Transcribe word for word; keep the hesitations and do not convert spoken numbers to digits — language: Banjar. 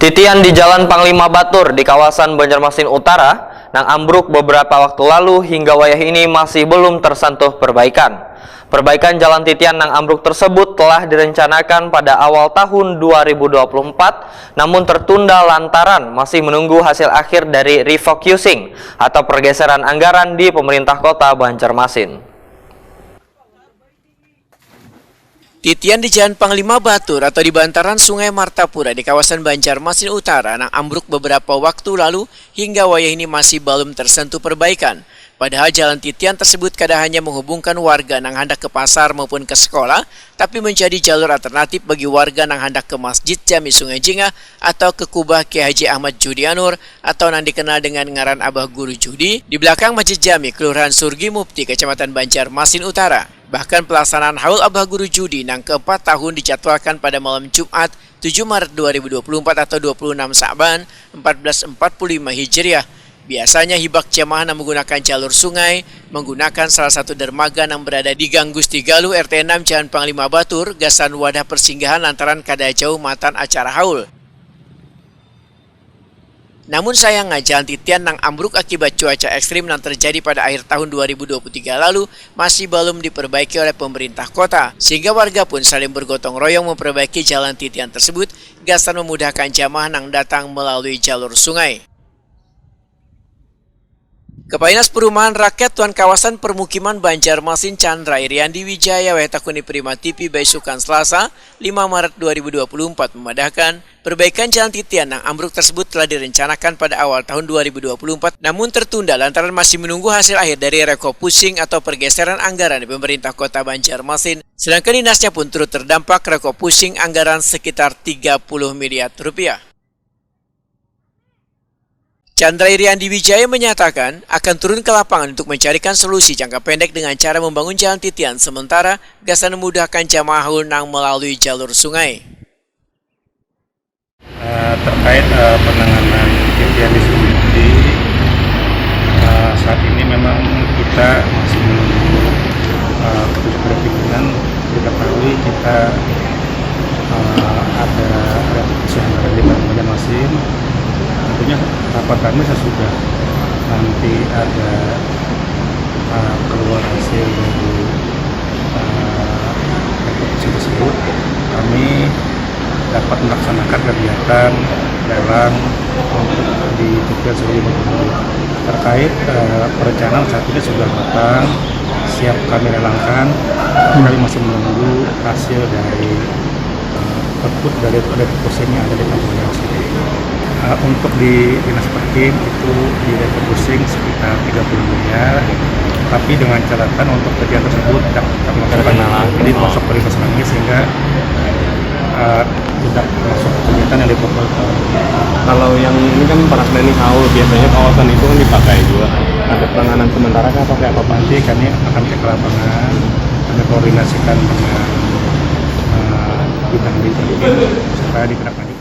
Titian di Jalan Panglima Batur di kawasan Banjarmasin Utara nang ambruk beberapa waktu lalu hingga wayah ini masih belum tersentuh perbaikan. Perbaikan jalan titian nang ambruk tersebut telah direncanakan pada awal tahun dua ribu dua puluh empat, namun tertunda lantaran masih menunggu hasil akhir dari refocusing atau pergeseran anggaran di pemerintah kota Banjarmasin. Titian di Jalan Panglima Batur atau di bantaran Sungai Martapura di kawasan Banjarmasin Utara nang ambruk beberapa waktu lalu hingga wayah ini masih balum tersentuh perbaikan. Padahal jalan titian tersebut kada hanya menghubungkan warga nang handak ke pasar maupun ke sekolah, tapi menjadi jalur alternatif bagi warga nang handak ke Masjid Jami Sungai Jingah atau ke Kubah Kiai Haji Ahmad Juhdi Anur atau nang dikenal dengan ngaran Abah Guru Juhdi di belakang Masjid Jami, Kelurahan Surgi Mupti, Kecamatan Banjarmasin Utara. Bahkan pelaksanaan haul Abah Guru Juhdi nang keempat tahun dijadwalkan pada malam Jumat, tujuh Maret dua ribu dua puluh empat atau dua puluh enam Sa'ban empat belas empat puluh lima Hijriah. Biasanya hibak jamaah nang menggunakan jalur sungai, menggunakan salah satu dermaga nang berada di Gang Gusti Galuh, R T enam, Jalan Panglima Batur, gasan wadah persinggahan lantaran kada jauh matan acara haul. Namun sayangnya, jalan titian nang ambruk akibat cuaca ekstrim nang terjadi pada akhir tahun dua ribu dua puluh tiga lalu masih belum diperbaiki oleh pemerintah kota, sehingga warga pun saling bergotong royong memperbaiki jalan titian tersebut gasan memudahkan jamaah nang datang melalui jalur sungai. Kepala Dinas Perumahan Rakyat wan Kawasan Permukiman Banjarmasin, Chandra Iriandi Wijaya, wayah takuni Prima T V baisukan Selasa, lima Maret dua ribu dua puluh empat, memadahkan, perbaikan jalan titian nang ambruk tersebut telah direncanakan pada awal tahun dua ribu dua puluh empat, namun tertunda lantaran masih menunggu hasil akhir dari refocusing atau pergeseran anggaran di pemerintah kota Banjarmasin, sedangkan dinasnya pun turut terdampak refocusing anggaran sekitar tiga puluh miliar rupiah. Chandra Iriandi Wijaya menyatakan akan turun ke lapangan untuk mencarikan solusi jangka pendek dengan cara membangun jalan titian sementara gasan memudahkan jamaah haul nang melalui jalur sungai. Eh, terkait, eh, penanganan titian di Sungai Mukti, eh, saat ini memang kita masih menunggu, eh, petunjuk dari pimpinan. Diketahui kita, eh, ada revisi anggaran di Banjarmasin. Tentunya rapat kami sesudah nanti ada, eh, keluar hasil dari, eh, revisi tersebut, kami dapat melaksanakan kegiatan lelang untuk di titian sebagai gubernur. Terkait, eh, perencanaan saat ini sudah matang, siap kami lelangkan, tapi kami masih menunggu hasil dari, eh, output dari refocusing yang ada di kampung Yasin. Eh, untuk di Dinas Perkim itu di refocusing sekitar tiga puluh miliar, tapi dengan catatan untuk kegiatan tersebut tidak, tidak masuk, jadi masuk prioritas kami sehingga, eh, tidak masuk kegiatan yang diperbolehkan. Kalau yang ini kan panas nih, haul, biasanya kawasan itu kan dipakai juga. Ada penanganan sementara kah, pakai apa, Pak? Nanti kami akan cek ke lapangan, kami koordinasikan dengan, eh, bidang di Perkim supaya ditindaklanjuti.